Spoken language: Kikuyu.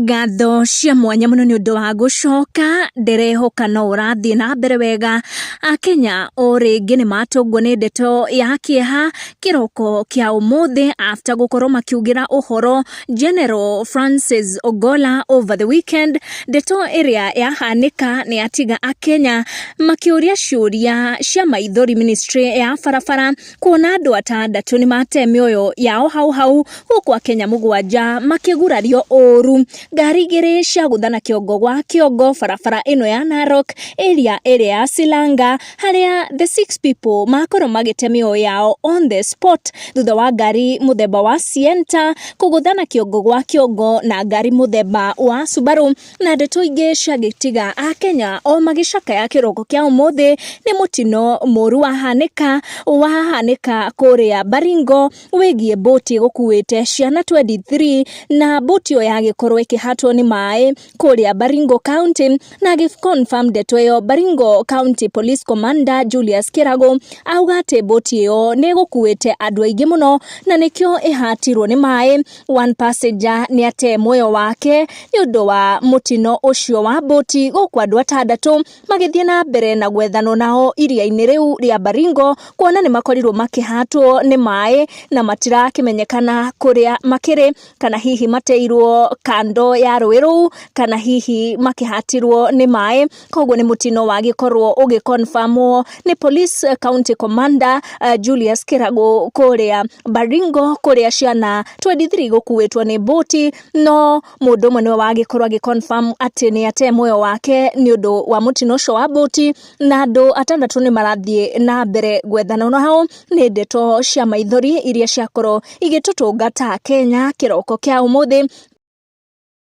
Ngatho cia mwanya mũno nĩ ũndũ wa gũcoka, ndĩrehoka no ũrathiĩ na mbere wega. Akenya o rĩngĩ nĩ matũngwo nĩ ndeto ya kĩeha kĩroko kĩa ũmũthĩ after gũkorwo makiugĩra ũhoro General Francis Ogolla over the weekend. Ndeto ĩrĩa yahanĩka nĩ yatiga Akenya makĩũria ciũria cia maithori ministry ya barabara kuona andũ atandatũ nĩ mate mĩoyo yao hau hau gũkũ Akenya 7 makĩgurario ũru. Ngari 2 ciagũthana kĩongo gwa kĩongo barabara ĩno ya Narok area ĩrĩa ya Silanga harĩa the six people makorwo magĩte mĩoyo yao on the spot thutha wa ngari mũthemba wa Sienta kũgũthana kĩongo gwa kĩongo na ngari mũthemba wa Subaru. Na ndeto ingĩ ciagĩtiga Akenya o magĩcakaya kĩroko kĩa ũmũthĩ nĩ mũtino mũru wahanĩka kũrĩa Baringo wĩgiĩ mbũti gũkuĩte ciana 23 na mbũti ĩyo yagĩkorwo ĩkĩhatwo nĩ maĩ kũrĩa Baringo County. Na agĩ confirm ndeto ĩyo, Baringo County Police Commander Julius Kirago auga atĩ mbũti ĩyo nĩ ĩgũkuĩte andũ aingĩ mũno na nĩkĩo ĩhatirwo nĩ maĩ. One passenger nĩ ate muoyo wake nĩ ũndũ wa mũtino ũcio wa mbũti, gũkũ andũ 6 magĩthiĩ na mbere na gwethanwo nao iria-inĩ rĩu rĩa Baringo kuona nĩ makorirwo makĩhatwo nĩ maĩ na matirakĩmenyekana kũrĩa makĩrĩ, kana hihi mateirwo kando ya rũĩ rũu, kana hihi makĩhatirwo nĩ maĩ. Koguo nĩ mũtino wagĩkorwo ũgĩconfirmwo nĩ Police County Commander Julius Kirago kũrĩa Baringo, kũrĩa ciana 23 gũkuĩtwo nĩ mbũti, no mũndũ ũmwe nĩwe wagĩkorwo agĩconfirm atĩ nĩ ate muoyo wake nĩ ũndũ wa mũtino ũcio wa mbũti, na andũ 6 nĩ marathiĩ na mbere gwethana nao. Nĩ ndeto cia maithori iria ciakorwo igĩtũtũnga ta Kenya kĩroko kĩa ũmũthĩ.